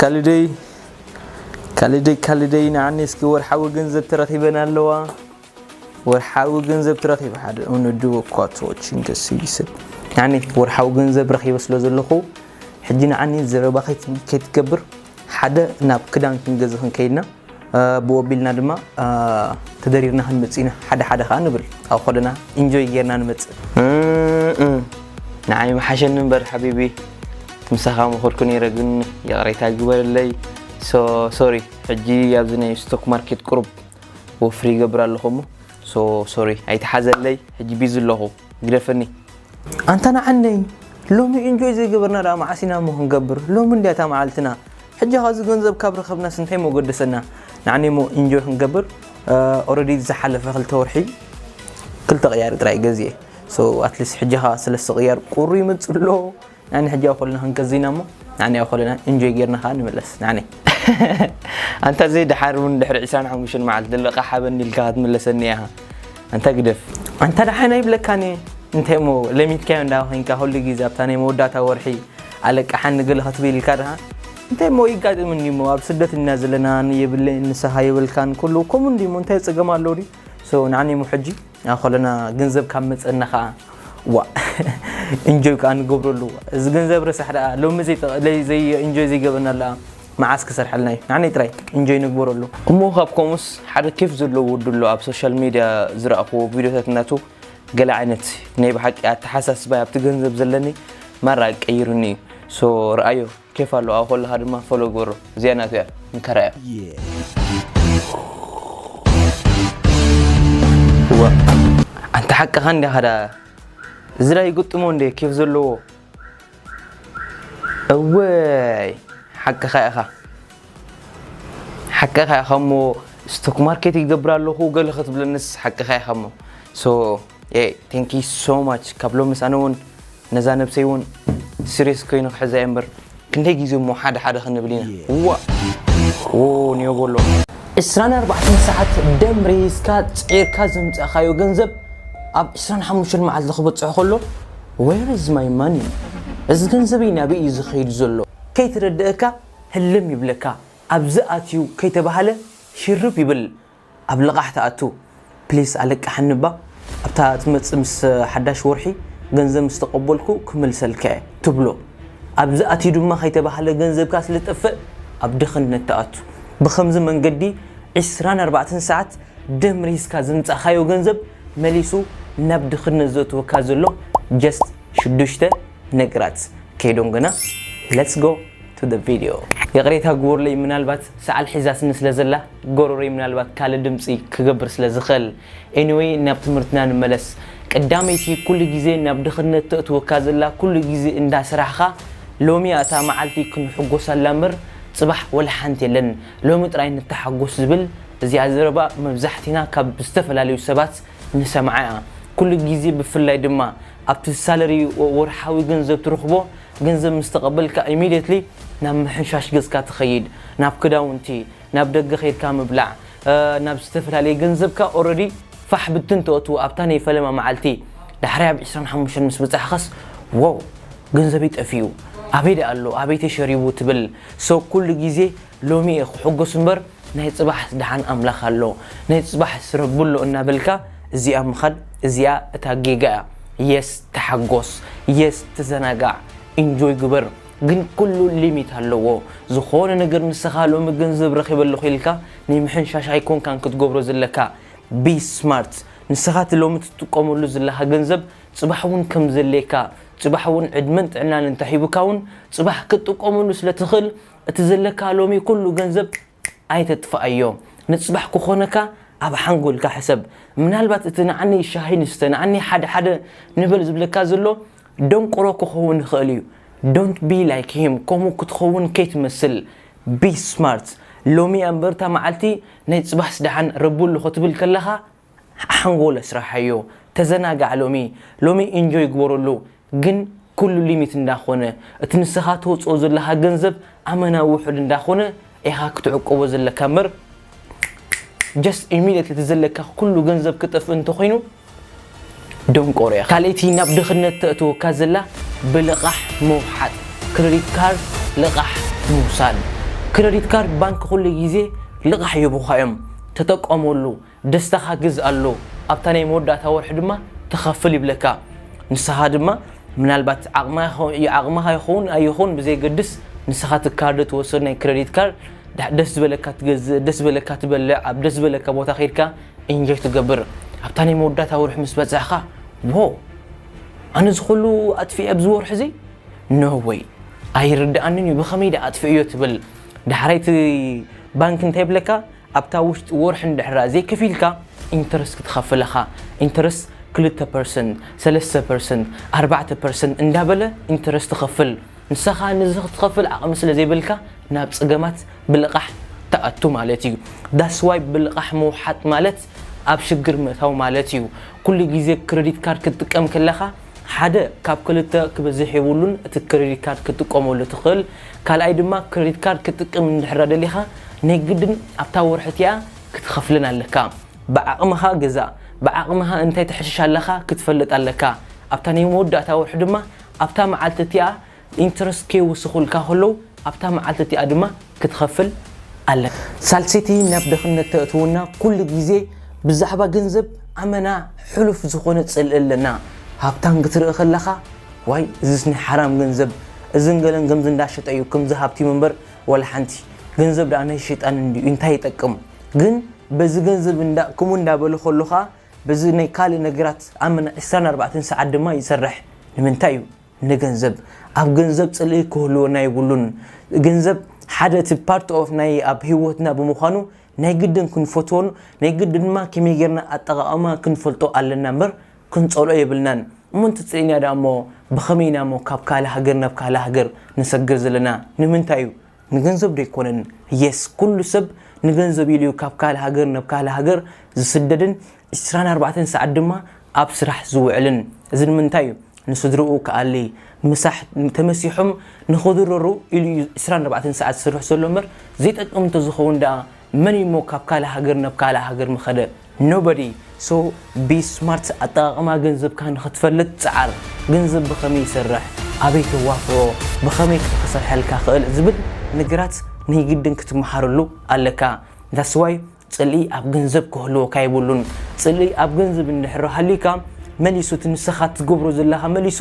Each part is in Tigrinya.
ካልደይ ካልደይ ካልደይ ንዓኒ እስኪ ወርሓዊ ገንዘብ ተረኺበን ኣለዋ። ወርሓዊ ገንዘብ ትረኺብ ሓደ እውንዱ እኳ ቶችን ደስ ይስል። ንዓኒ ወርሓዊ ገንዘብ ረኺበ ስለ ዘለኹ ሕጂ ንዓኒ ዘረባ ከይት- ከይትገብር ሓደ ናብ ክዳን ክንገዝእ ክንከይድና ብወቢልና ድማ ተደሪርና ክንመፅእ ኢና። ሓደ ሓደ ከዓ ንብል ኣብ ከደና ኢንጆይ ጌርና ንመፅእ። ንዓይ መሓሸኒ እምበር ሓቢቢ፣ ምሳኻ መኸድኩ ነይረ ግን ይቕሬታ ግበረለይ። ሶሪ። ሕጂ ኣብዚ ናይ ስቶክ ማርኬት ቁሩብ ወፍሪ ይገብር ኣለኹ እሞ ሶሪ ኣይተሓዘለይ። ሕጂ ቢዚ ኣለኹ፣ ግደፈኒ። ኣንታ ንዓነይ ሎሚ ኢንጆይ ዘይገበርና ደኣ መዓስ ኢና እሞ ክንገብር? ሎሚ እንድያ እታ መዓልትና። ሕጂ ኻዚ ገንዘብ ካብ ረኸብናስ እንታይ እሞ ገደሰና? ንዓነይ እሞ ኢንጆይ ክንገብር ኦረዲ ዝሓለፈ ክልተ ወርሒ ክልተ ቅያሪ ጥራይ ገዚኤ። ኣትሊስት ሕጂ ኻ ሰለስተ ቅያር ቁሩ ይመፅእ ኣሎ። ንዓኒ ሕጂ ኣብ ከለና ክንገዝእ ኢና እሞ ንዓኒ ኣብ ከለና ኢንጆይ ጌርና ከዓ ንመለስ። ንዓኒ ኣንታ ዘይ ድሓር እውን ድሕሪ ዕስራን ሓሙሽተን መዓልቲ ደለቃ ሓበኒ ኢልካ ክትምለሰኒ ኢኻ። ኣንታ ግደፍ። ኣንታ ደሓን ኣይብለካን እየ። እንታይ እሞ ለሚትካዮ እንዳ ኮይንካ ኩሉ ግዜ ኣብታ ናይ መወዳእታ ወርሒ ኣለቃሓኒ ገለ ክትብል ኢልካ ድኻ? እንታይ እሞ ይጋጥም እንዲ እሞ ኣብ ስደት እና ዘለና የብለይ ንስኻ የብልካን ኩሉ ከምኡ እንዲ እሞ እንታይ ጸገም ኣለዎ ድዩ? ሶ ንዓኒ እሞ ሕጂ ኣብ ከለና ገንዘብ ካብ መጸና ከዓ ዋ ኢንጆይ ከዓ ንገብረሉ። እዚ ገንዘብ ረሳሕ ደኣ ሎሚ ዘይ ኢንጆይ ዘይገበርና ኣለኣ መዓስ ክሰርሐልና እዩ? ንዓኒ ጥራይ ኢንጆይ ንግበረሉ። እሞ ካብ ከምኡስ ሓደ ኬፍ ዘለዎ ወዲ ኣሎ ኣብ ሶሻል ሜድያ ዝረኣኽዎ ቪድዮታት እናቱ ገለ ዓይነት ናይ ብሓቂ ኣተሓሳስባይ ኣብቲ ገንዘብ ዘለኒ ማራ ቀይሩኒ እዩ። ሶ ረኣዮ ኬፍ ኣሎ ኣብኡ ከለኻ ድማ ፎሎ ግበሮ። እዚኣ ናቱ እያ ንከራያ። እዋ ኣንተ ሓቅኻ እንዲኻ ዳ እዚ ዳ ይግጥሞ እንደ ኬፍ ዘለዎ እወይ ሓቅኻ ኢኻ። ሓቅኻ ኢኻ እሞ ስቶክ ማርኬት ይገብር ኣለኹ ገለ ክትብለንስ ሓቅኻ ኢኻ እሞ so thank you so much ካብ ሎምስ ኣነ እውን ነዛ ነብሰይ እውን ሲሪየስ ኮይኑ ክሕዛ እየ እምበር ክንደይ ግዜ እሞ ሓደ ሓደ ክንብል ኢና እዋ ኒዮ በሎ ዕስራን ኣርባዕተን ሰዓት ደም ሬስካ ፅዒርካ ዘምፃእካዮ ገንዘብ ኣብ ዕስራን ሓሙሽተን መዓልቲ ክበፅሖ ከሎ where is my money እዚ ገንዘበይ ናበይ እዩ ዝኸይድ ዘሎ ከይተረደእካ ህልም ይብለካ ኣብዚ ኣትዩ ከይተባሃለ ሽርብ ይብል ኣብ ልቓሕ ትኣቱ ፕሊስ ኣለቃሓኒ እባ ኣብታ ትመፅእ ምስ ሓዳሽ ወርሒ ገንዘብ ምስ ተቐበልኩ ክምልሰልካ እየ ትብሎ ኣብዚ ኣትዩ ድማ ከይተባሃለ ገንዘብካ ስለ ዝጠፍእ ኣብ ድኽነት ትኣቱ ብኸምዚ መንገዲ ዕስራን ኣርባዕተን ሰዓት ደም ሪስካ ዘምፃእኻዮ ገንዘብ መሊሱ ናብ ድኽነት ዘእትወካ ዘሎ just ሽዱሽተ ነገራት ከይዶም ግና let's go to the video ይቕሬታ ግበሩለይ ምናልባት ሰዓል ሒዛትኒ ስለ ዘላ ጎረሮይ ምናልባት ካልእ ድምፂ ክገብር ስለ ዝኽእል anyway ናብ ትምህርትና ንመለስ ቀዳመይቲ ኩሉ ግዜ ናብ ድኽነት ተእትወካ ዘላ ኩሉ ግዜ እንዳሰራሕኻ ሎሚ እታ መዓልቲ ክንሕጎሰላ እምበር ፅባሕ ወላ ሓንቲ የለን ሎሚ ጥራይ ንተሓጎስ ዝብል እዚኣ ዘረባ መብዛሕትና ካብ ዝተፈላለዩ ሰባት ንሰምዓ እያ ኩሉ ግዜ ብፍላይ ድማ ኣብቲ ሳለሪ ወርሓዊ ገንዘብ ትረኽቦ ገንዘብ ምስ ተቐበልካ immediately ናብ ምሕንሻሽ ገዝካ ትኸይድ ናብ ክዳውንቲ ናብ ደገ ከይድካ ምብላዕ ናብ ዝተፈላለየ ገንዘብካ already ፋሕ ብትን ተእትዎ ኣብታ ናይ ፈለማ መዓልቲ ዳሕራይ ኣብ ዕስራን ሓሙሽተን ምስ በጻሕኻስ wow ገንዘበይ ጠፊኡ ኣበይ ደኣ ኣሎ ኣበይ ተሸሪቡ ትብል so ኩሉ ግዜ ሎሚ እየ ክሕጎስ እምበር ናይ ጽባሕ ደሓን ኣምላኽ ኣሎ ናይ ጽባሕ ስረብሎ እናበልካ እዚኣ ምኻድ እዚኣ እታ ጌጋ እያ yes ተሓጎስ yes ተዘናጋዕ ኢንጆይ ግበር ግን ኩሉ ሊሚት ኣለዎ ዝኾነ ነገር ንስኻ ሎሚ ገንዘብ ረኺበ ኣለኹ ኢልካ ናይ ምሕንሻሽ ኣይኮንካን ክትገብሮ ዘለካ be smart ንስኻ እቲ ሎሚ ትጥቀመሉ ዘለኻ ገንዘብ ጽባሕ እውን ከም ዘድልየካ ጽባሕ እውን ዕድመን ጥዕናን እንተሂቡካ እውን ጽባሕ ክትጥቀመሉ ስለ ትኽእል እቲ ዘለካ ሎሚ ኩሉ ገንዘብ ኣይተጥፍኣዮ ንጽባሕ ክኾነካ ኣብ ሓንጎልካ ሕሰብ ምናልባት እቲ ንዓኒ ሻሂ ንስተ ንዓኒ ሓደ ሓደ ንበል ዝብለካ ዘሎ ደንቆሮ ክኸውን ይኽእል እዩ don't be like him ከምኡ ክትኸውን ከይትመስል be smart ሎሚ እያ እምበር እታ መዓልቲ ናይ ጽባሕስ ደሓን ረቢ ኣሎ ክትብል ከለኻ ሓንጎል ኣስርሓዮ ተዘናጋዕ ሎሚ ሎሚ ኢንጆይ ግበረሉ ግን ኩሉ ሊሚት እንዳኾነ እቲ ንስኻ ተውፅኦ ዘለኻ ገንዘብ ኣመና ውሑድ እንዳኾነ ኢኻ ክትዕቆቦ ዘለካ እምበር just immediately እቲ ዘለካ ኩሉ ገንዘብ ክጠፍእ እንተኾይኑ ደንቆሮ ኢኻ ካልኣይቲ ናብ ድኽነት ተእትወካ ዘላ ብልቓሕ ምውሓጥ credit card ልቓሕ ምውሳድ። ክረዲት ካርድ ባንክ ኩሉ ግዜ ልቓሕ ይህቡኻ እዮም። ተጠቀመሉ፣ ደስታኻ ግዝኣሉ፣ ኣብታ ናይ መወዳእታ ወርሒ ድማ ትኸፍል ይብለካ። ንስኻ ድማ ምናልባት ዓቕማ ይኸ- ዓቕምኻ ይኸውን ኣይኸውን ብዘይገድስ፣ ንስኻ እቲ ካርድ ትወስድ፣ ናይ ክረዲት ካርድ፣ ዳ- ደስ ዝበለካ ትገዝእ፣ ደስ ዝበለካ ትበልዕ፣ ኣብ ደስ ዝበለካ ቦታ ከይድካ ኢንጆይ ትገብር። ኣብታ ናይ መወዳእታ ወርሒ ምስ በጻሕኻ፣ ዎ፣ ኣነ እዚ ኩሉ ኣጥፊኤ ኣብዚ ወርሒ እዚ? ኖ ወይ። ኣይርድኣንን እዩ፣ ብኸመይ ደኣ ኣጥፊእዮ ትብል። ዳሕራይ እቲ ባንክ እንታይ ይብለካ? ኣብታ ውሽጢ ወርሒ እንድሕራ ዘይከፊልካ ኢንተረስት ክትኸፍል ኢኻ። ኢንተረስት ክልተ ፐርሰንት፣ ሰለስተ ፐርሰንት፣ ኣርባዕተ ፐርሰንት እንዳበለ ኢንተረስት ትኸፍል። ንስኻ ነዚ ክትኸፍል ዓቕሚ ስለ ዘይብልካ ናብ ጸገማት ብልቓሕ ትኣቱ ማለት እዩ። ዳስዋይ ብልቓሕ ምውሓጥ ማለት ኣብ ሽግር ምእታው ማለት እዩ። ኩሉ ግዜ ክረዲት ካርድ ክትጥቀም ከለኻ ሓደ ካብ ክልተ ክበዝሕ የብሉን እቲ ክረዲት ካርድ ክትጥቀመሉ ትኽእል። ካልኣይ ድማ ክረዲት ካርድ ክትጥቀም እንድሕራ ደሊኻ ናይ ግድን ኣብታ ወርሒ እቲኣ ክትኸፍልን ኣለካ። ብዓቕምኻ ግዛእ፣ ብዓቕምኻ እንታይ ተሕሽሽ ኣለኻ ክትፈልጥ ኣለካ። ኣብታ ናይ መወዳእታ ወርሒ ድማ ኣብታ መዓልቲ እቲኣ ኢንትረስት ከይውስኹልካ ከለዉ ኣብታ መዓልቲ እቲኣ ድማ ክትኸፍል ኣለካ። ሳልሰይቲ ናብ ድኽነት ተእትውና ኩሉ ግዜ ብዛዕባ ገንዘብ ኣመና ሕሉፍ ዝኾነ ጽልኢ ኣለና። ሃብታም ክትርኢ ከለኻ ዋይ እዝስ ናይ ሓራም ገንዘብ እዝን ገለን ከምዚ እንዳሸጠ እዩ ከምዚ ሃብቲም እምበር ወላ ሓንቲ ገንዘብ ደኣ ናይ ሸይጣን እንድዩ እንታይ ይጠቅም ግን በዚ ገንዘብ እንዳ ከምኡ እንዳበለ ከሎ ኸኣ በዚ ናይ ካልእ ነገራት ኣመና ዕስራን ኣርባዕተን ሰዓት ድማ ይሰርሕ ንምንታይ እዩ ንገንዘብ ኣብ ገንዘብ ጽልኢ ክህልወና የብሉን። ገንዘብ ሓደ እቲ ፓርት ኦፍ ናይ ኣብ ህይወትና ብምዃኑ ናይ ግድን ክንፈትዎን ናይ ግድን ድማ ከመይ ጌርና ኣጠቓቕማ ክንፈልጦ ኣለና እምበር ክንጸልኦ የብልናን። እሞ እንተጽሊእና ደኣ እሞ ብኸመይ ኢና እሞ ካብ ካልእ ሃገር ናብ ካልእ ሃገር ንሰግር ዘለና? ንምንታይ እዩ? ንገንዘብ ዶ ኣይኮነን? የስ ኩሉ ሰብ ንገንዘብ ኢሉ እዩ ካብ ካልእ ሃገር ናብ ካልእ ሃገር ዝስደድን ዕስራን ኣርባዕተን ሰዓት ድማ ኣብ ስራሕ ዝውዕልን። እዚ ንምንታይ እዩ? ንስድርኡ ክኣሊ ምሳሕ ተመሲሖም ንኽድረሩ ኢሉ እዩ ዕስራን ኣርባዕተን ሰዓት ዝሰርሕ ዘሎ እምበር ዘይጠቅም እንተዝኸውን ደኣ መን እዩ እሞ ካብ ካልእ ሃገር ናብ ካልእ ሃገር ምኸደ? Nobody. So be smart ኣጠቓቕማ ገንዘብካ ንኽትፈልጥ ጸዓር። ገንዘብ ብኸመይ ይሰርሕ፣ ኣበይ ተዋፍሮ፣ ብኸመይ ክሰርሐልካ ክእል ዝብል ነገራት ናይ ግድን ክትመሃረሉ ኣለካ። That's why ጽልኢ ኣብ ገንዘብ ክህልወካ የብሉን። ጽልኢ ኣብ ገንዘብ እንድሕር ሃልዩካ መሊሱ እቲ ንስኻ ትገብሮ ዘለኻ መሊሱ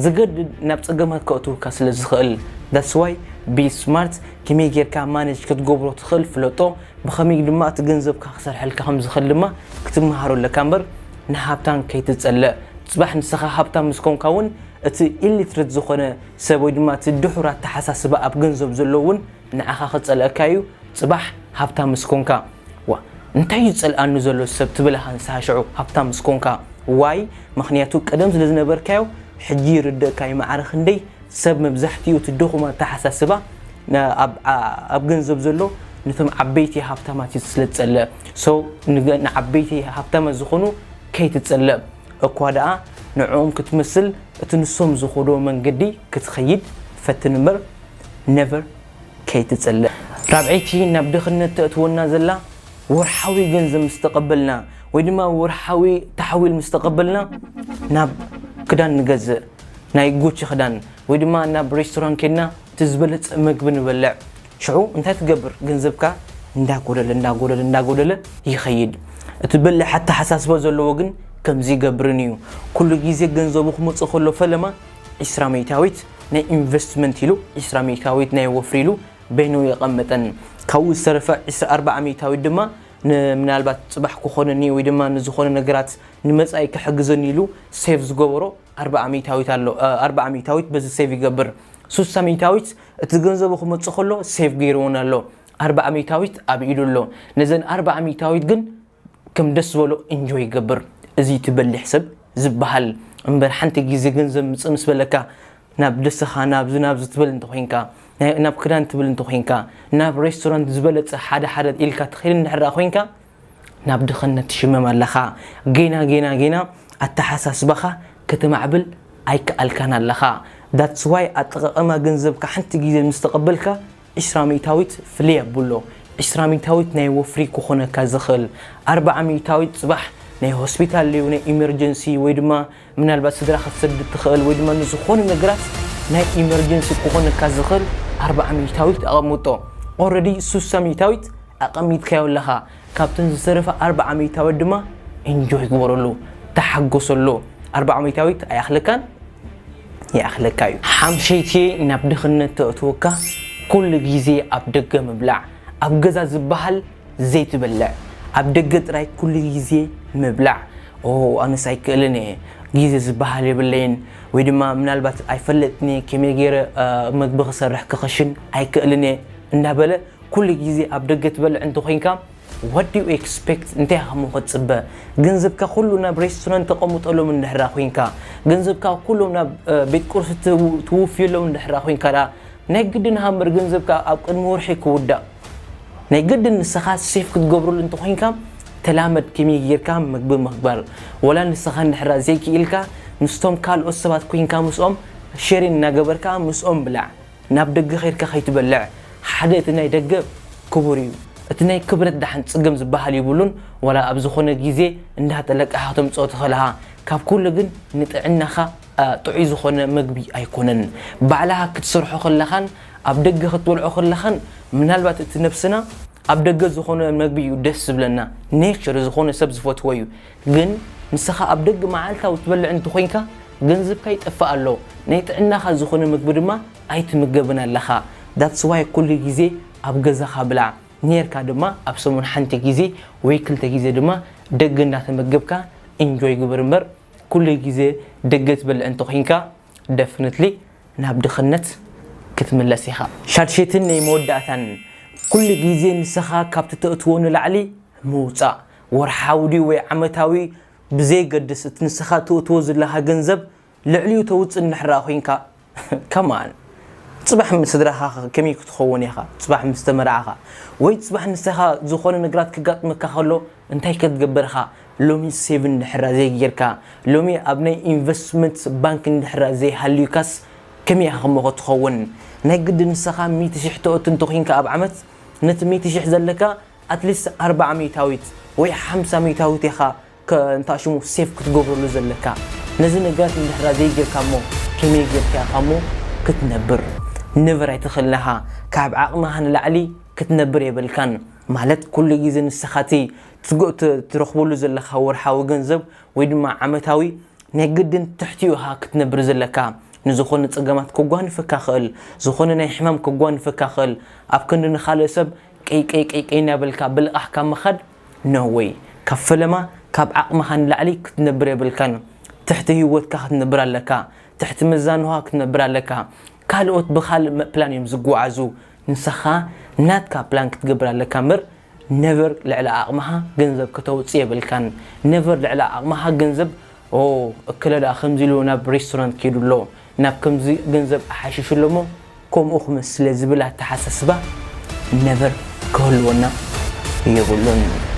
ዝገድድ ናብ ጸገማት ከእትወካ ስለ ዝኽእል። That's why be smart፣ ከመይ ጌርካ ማኔጅ ክትገብሮ ትኽእል ፍለጦ፣ ብኸመይ ድማ እቲ ገንዘብካ ክሰርሐልካ ከም ዝኽእል ድማ ክትመሃሮ ኣለካ እምበር ንሃብታም ከይትጸልእ። ጽባሕ ንስኻ ሃብታም ምስ ኮንካ እውን እቲ ኢሊትሬት ዝኾነ ሰብ ወይ ድማ እቲ ድሑር ኣተሓሳስባ ኣብ ገንዘብ ዘሎ እውን ንዓኻ ክጸልአካ እዩ። ጽባሕ ሃብታም ምስ ኮንካ ዋ እንታይ እዩ ዝጸልኣኒ ዘሎ ሰብ ትብል ኢኻ ንስኻ ሽዑ ሃብታም ምስ ኮንካ። ዋይ ምኽንያቱ ቀደም ስለ ዝነበርካዮ ሕጂ ይርደእካ እዩ ማዕረ ክንደይ ሰብ መብዛሕትኡ እቲ ድኹም ኣተሓሳስባ ን- ኣብ ዓ- ኣብ ገንዘብ ዘሎ ነቶም ዓበይቲ ሃብታማት እዩ ስለ ዝጸልእ። So ንገ- ንዓበይቲ ሃብታማት ዝኾኑ ከይትጸልእ እኳ ደኣ ንዕኦም ክትመስል እቲ ንሶም ዝኸድዎ መንገዲ ክትኸይድ ፈትን እምበር never ከይትጸልእ። ራብዐይቲ ናብ ድኽነት ተእትወና ዘላ ወርሓዊ ገንዘብ ምስ ተቐበልና ወይ ድማ ወርሓዊ ተሓዊል ምስ ተቐበልና ናብ ክዳን ንገዝእ ናይ ጉቺ ክዳን ወይ ድማ ናብ ሬስቶራንት ኬድና እቲ ዝበለጸ መግቢ ንበልዕ። ሽዑ እንታይ ትገብር? ገንዘብካ እንዳጎደለ እንዳጎደለ እንዳጎደለ ይኸይድ። እቲ በሊሕ ኣተሓሳስባ ዘለዎ ግን ከምዚ ይገብርን እዩ። ኩሉ ግዜ ገንዘቡ ክመጽእ ከሎ ፈለማ ዒስራ ሚእታዊት ናይ ኢንቨስትመንት ኢሉ ዒስራ ሚእታዊት ናይ ወፍሪ ኢሉ በይኑ የቐመጠን። ካብኡ ዝተረፈ ዒስራ ኣርባዓ ሚእታዊት ድማ ምናልባት ጽባሕ ክኾነኒ ወይ ድማ ንዝኾነ ነገራት ንመጻኢ ክሕግዘኒ ኢሉ ሴቭ ዝገበሮ ኣርባዓ ሚእታዊት ኣሎ። ኣርባዓ ሚእታዊት በዚ ሴቭ ይገብር። ሱሳ ሚእታዊት እቲ ገንዘቡ ክመጽእ ከሎ ሴቭ ገይርዎን ኣሎ። ኣርባዓ ሚእታዊት ኣብ ኢዱ ኣሎ። ነዘን ኣርባዓ ሚእታዊት ግን ከም ደስ ዝበሎ ኢንጆይ ይገብር። እዚ ትበሊሕ ሰብ ዝበሃል እምበር ሓንቲ ግዜ ገንዘብ ምጽእ ምስ በለካ ናብ ደስኻ ናብዚ ናብዚ ትብል እንተኾይንካ፣ ናብ ክዳን ትብል እንተኾይንካ፣ ናብ ሬስቶራንት ዝበለጸ ሓደ ሓደ ኢልካ ትኸይድ እንድሕር ኮይንካ ናብ ድኽነት ትሽመም ኣለኻ። ጌና ጌና ጌና ኣተሓሳስባኻ ከተማዕብል ኣይከኣልካን ኣለኻ። That's why ኣጠቓቕማ ገንዘብካ ሓንቲ ግዜ ምስ ተቐበልካ ዒስራ ሚእታዊት ፍልይ ኣብሎ። ዒስራ ሚእታዊት ናይ ወፍሪ ክኾነካ ዝኽእል፣ ኣርባዓ ሚእታዊት ጽባሕ ናይ ሆስፒታል ድዩ ናይ ኢመርጀንሲ ወይ ድማ ምናልባት ስድራ ክትሰድድ ትኽእል ወይ ድማ ንዝኾነ ነገራት ናይ ኢመርጀንሲ ክኾነካ ዝኽእል ኣርባዓ ሚእታዊት ኣቐምጦ። ኦረዲ ሱሳ ሚእታዊት ኣቐሚጥካዮ ኣለኻ። ካብተን ዝተረፋ ኣርባዓ ሚእታዊት ድማ ኢንጆይ ግበረሉ፣ ተሓጎሰሉ። ኣርባዓ ሚእታዊት ኣይኣኽለካን? ይኣኽለካ እዩ። ሓምሸይቲ ናብ ድኽነት ተእትወካ ኩሉ ግዜ ኣብ ደገ ምብላዕ። ኣብ ገዛ ዝበሃል ዘይትበልዕ፣ ኣብ ደገ ጥራይ ኩሉ ግዜ ምብላዕ። ኦ ኣነስ ኣይክእልን እየ፣ ግዜ ዝበሃል የብለይን፣ ወይ ድማ ምናልባት ኣይፈለጥን እየ ከመይ ገይረ መግቢ ክሰርሕ ክኸሽን ኣይክእልን እየ እንዳበለ ኩሉ ግዜ ኣብ ደገ ትበልዕ እንተኾይንካ፣ what do you expect? እንታይ ኢኻ እሞ ክትጽበ? ገንዘብካ ኩሉ ናብ ሬስቶራንት ተቐምጠሎም እንድሕራ ኮይንካ፣ ገንዘብካ ኩሎም ናብ ቤት ቁርሲ ትውፍየሎም እንድሕራ ኮይንካ ደኣ ናይ ግድን ሃምበር ገንዘብካ ኣብ ቅድሚ ወርሒ ክውዳእ ናይ ግድን ንስኻ ሴፍ ክትገብረሉ እንተኾይንካ፣ ተላመድ ከመይ ጌርካ ምግቢ ምኽባር። ወላ ንስኻ እንድሕራ ዘይክኢልካ፣ ምስቶም ካልኦት ሰባት ኮይንካ ምስኦም ሸሪን እናገበርካ ምስኦም ብላዕ። ናብ ደገ ኸይድካ ከይትበልዕ። ሓደ እቲ ናይ ደገ ክቡር እዩ። እቲ ናይ ክብረት ደሓን ጽገም ዝበሃል ይብሉን፣ ወላ ኣብ ዝኾነ ግዜ እንዳተለቃሕኻ ተምጽኦ ትኽእል ኢኻ። ካብ ኩሉ ግን ንጥዕናኻ ጥዑይ ዝኾነ መግቢ ኣይኮነን። ባዕልኻ ክትሰርሖ ከለኻን ኣብ ደገ ክትበልዖ ከለኻን ምናልባት እቲ ነብስና ኣብ ደገ ዝኾነ መግቢ እዩ ደስ ዝብለና፣ ኔቸር ዝኾነ ሰብ ዝፈትዎ እዩ። ግን ንስኻ ኣብ ደገ መዓልታዊ ትበልዕ እንተኾይንካ ገንዘብካ ይጠፍእ ኣሎ፣ ናይ ጥዕናኻ ዝኾነ ምግቢ ድማ ኣይትምገብን ኣለኻ። That's why ኩሉ ግዜ ኣብ ገዛኻ ብላዕ፣ ኔርካ ድማ ኣብ ሰሙን ሓንቲ ግዜ ወይ ክልተ ግዜ ድማ ደገ እንዳተመገብካ ኢንጆይ ግበር እምበር ኩሉ ግዜ ደገ ትበልዕ እንተኾይንካ ደፍንትሊ ናብ ድኽነት ክትምለስ ኢኻ። ሻድሸይትን ናይ መወዳእታን፣ ኩሉ ግዜ ንስኻ ካብቲ ተእትዎ ንላዕሊ ምውጻእ። ወርሓዊ ድዩ ወይ ዓመታዊ ብዘይገድስ፣ እቲ ንስኻ ትእትዎ ዘለኻ ገንዘብ ልዕሊኡ ተውጽእ እንድሕር ኮይንካ፣ ከማን ጽባሕ ምስ ስድራኻ ከመይ ክትኸውን ኢኻ? ጽባሕ ምስ ተመርዓኻ ወይ ጽባሕ ንስኻ ዝኾነ ነገራት ክጋጥመካ ከሎ እንታይ ክትገብር ኢኻ? ሎሚ ሴቭ እንድሕራ ዘይጌርካ፣ ሎሚ ኣብ ናይ ኢንቨስትመንት ባንክ እንድሕራ ዘይሃልዩካስ ከመይ ኢኻ እሞ ክትኸውን? ናይ ግድን ንስኻ ሚእቲ ሽሕ ተእቱ እንተኾይንካ ኣብ ዓመት፣ ነቲ ሚእቲ ሽሕ ዘለካ ኣትሊስት ኣርባዓ ሚእታዊት ወይ ሓምሳ ሚእታዊት ኢኻ ከ-፣ እንታ ሽሙ ሴፍ ክትገብረሉ ዘለካ። ነዚ ነገራት እንድሕራ ዘይጌርካ እሞ ከመይ ጌርካ ኢኻ እሞ ክትነብር? ነቨር ኣይትኽእልን ኢኻ። ካብ ዓቕምኻ ንላዕሊ ክትነብር የብልካን። ማለት ኩሉ ግዜ ንስኻ እቲ ትግ-፣ ት-፣ ትረኽበሉ ዘለኻ ወርሓዊ ገንዘብ ወይ ድማ ዓመታዊ ናይ ግድን ትሕቲኡ ኢኻ ክትነብር ዘለካ። ንዝኾነ ጸገማት ከጓንፈካ ክእል፣ ዝኾነ ናይ ሕማም ከጓንፈካ ክእል፣ ኣብ ክንዲ ንኻልእ ሰብ ቀይ ቀይ ቀይ ቀይ እናበልካ ብልቓሕ ካብ ምኻድ፣ ኖ ወይ። ካብ ፈለማ ካብ ዓቕምኻ ንላዕሊ ክትነብር የብልካን። ትሕቲ ህይወትካ ክትነብር ኣለካ። ትሕቲ መዛንኻ ክትነብር ኣለካ። ካልኦት ብኻልእ መ-፣ ፕላን እዮም ዝጓዓዙ። ንስኻ ናትካ ፕላን ክትገብር ኣለካ እምበር፣ ነቨር ልዕሊ ዓቕምኻ ገንዘብ ከተውጽእ የብልካን። ነቨር ልዕሊ ዓቕምኻ ገንዘብ፣ ኦ፣ እከለ ደኣ ከምዚ ኢሉ ናብ ሬስቶራንት ከይዱ ኣሎ፣ ናብ ከምዚ ገንዘብ ኣሓሺሹ ኣሎ እሞ ከምኡ ክመስል እየ ዝብል ኣተሓሳስባ ነቨር ክህልወና የብሉን።